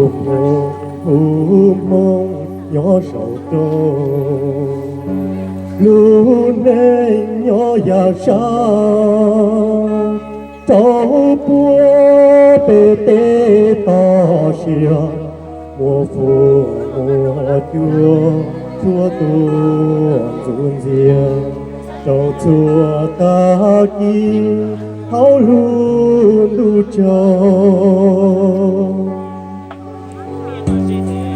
Hu Hmoob nyob saum roob, lub neej nyob yav sab, rau puag pem teb toj siab, muaj fwm muaj cua tshuab tuaj ntxuav ntxias rau txhua tag kis hauv lub ntuj tsaug.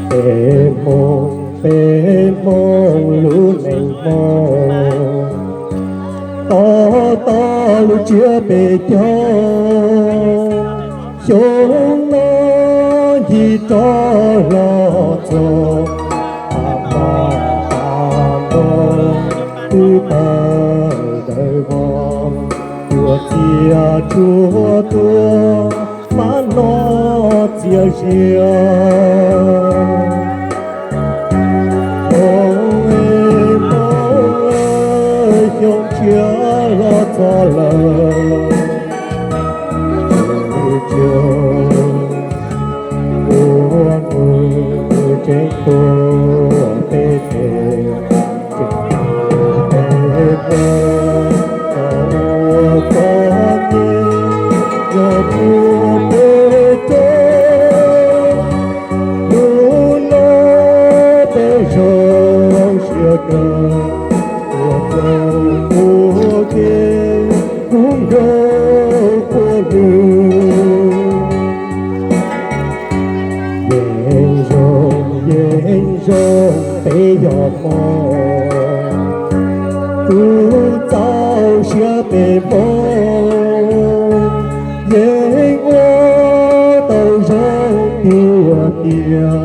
Peb Hmoob, peb Hmoob lub neej Hmoob, tos tos lub tsiab peb caug. Xyoo no ncig rov los txog, pab pab pab ntaub twb tawg dawb vog, cua txias tshuab tuaj mab noj txias zias. Hmoob, Hmoob, xyoo tshiab los txog lawm, ua nws tseem tuaj peb teb. Tseem tuaj peb teb, txom nyem nyob puag pem roob. Hnub no peb zoo siab kawg, tuaj txog puag kev kub nkaus puag lwg. Yeej zoo, yeej zoo peb yog Hmoob, kuv txaus siab peb Hmoob, yeej ua tau zoo tiag tiag.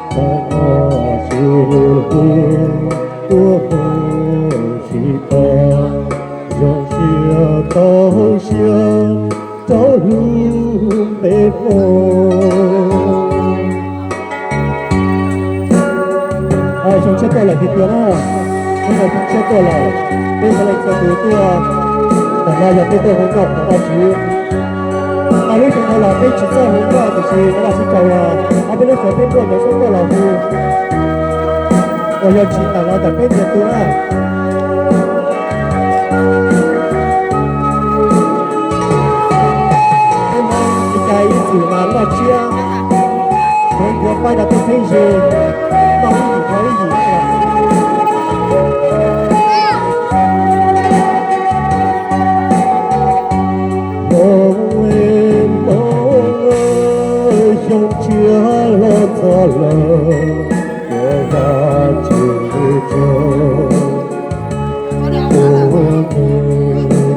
Txawm muaj sis hwj tuaj mus tsis tau, zoo siab tau siab rau hlub peb Hmoob. Xyoo tshiab tuaj lawm tiag tiag na, xyoo no xyoo tshiab tuaj lawm, peb txhua leej txhua tus tuaj. Tam no yog peb tuaj hu nkauj thov Vajtswv. Tau lub xyoo no los peb tsis txawj hu nkauj tiam sis thov Vajtswv tsaug los ob peb lub xyoo peb tuaj cov suab tuaj los hu, uas yog tsis tawm los tawm peb ntiag tug na. Peb Hmoob tsis cai ib txwm mas noj tsiab, ntxuav ncuav faib rau tej txheeb ze, noj ib yim dhau ib yim. Hmoob, Hmoob, xyoo tshiab los txog lawm, ua Vajtswv tsaug, ua nws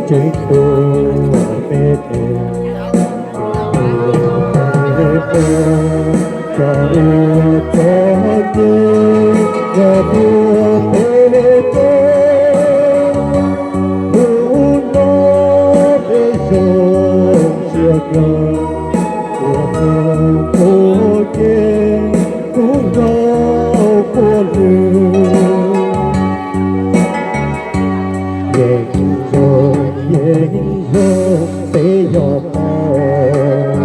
tseem tuaj peb teb. Ua peb teb, txom nyem nyob puag pem roob. Hnub no peb zoo siab kawg, tuaj txog puag kev kub nraug puag lwg. Yeej zoo, yeej zoo peb yog Hmoob,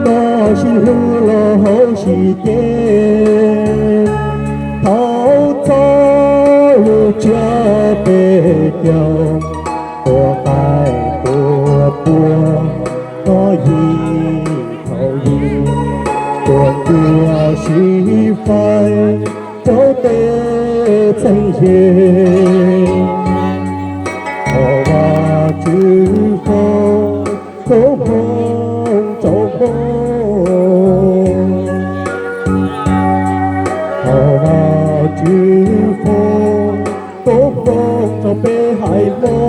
noj sib hlub los haus sib ce, thaum txog lub tsiab peb caug, tuaj qaij tuaj puag, noj yim haus yim, tuaj ncuav sib faib rau tej txheeb ze. Thov Vajtswv foom koob hmoov rau Hmoob. Thov Vajtswv foom koob hmoov rau peb haiv Hmoob.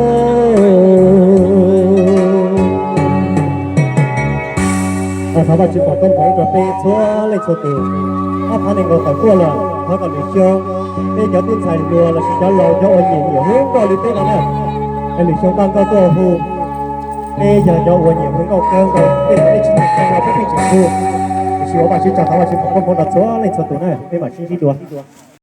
Thov Vajtswv foom koob hmoov rau peb txhua leej txhua tus. Ob phav nees nkaum tawm tuaj lawm, thov kom lwm xyoo peb cov tub ntxhais hluas lossis cov laus cov uas nyiam nyiam hu nkauj li peb no na, es lwm xyoo npaj nkauj tuaj hu. Peb yog cov uas nyiam hu nkauj kawg nkaus, tej thaum peb tsis nyiam hu los peb pheej tsis hu. Tiam sis ua Vajtswv tsaug, thov Vajtswv foom koob hmoov rau txhua leej txhua tus na, peb mam sib ntsib dua.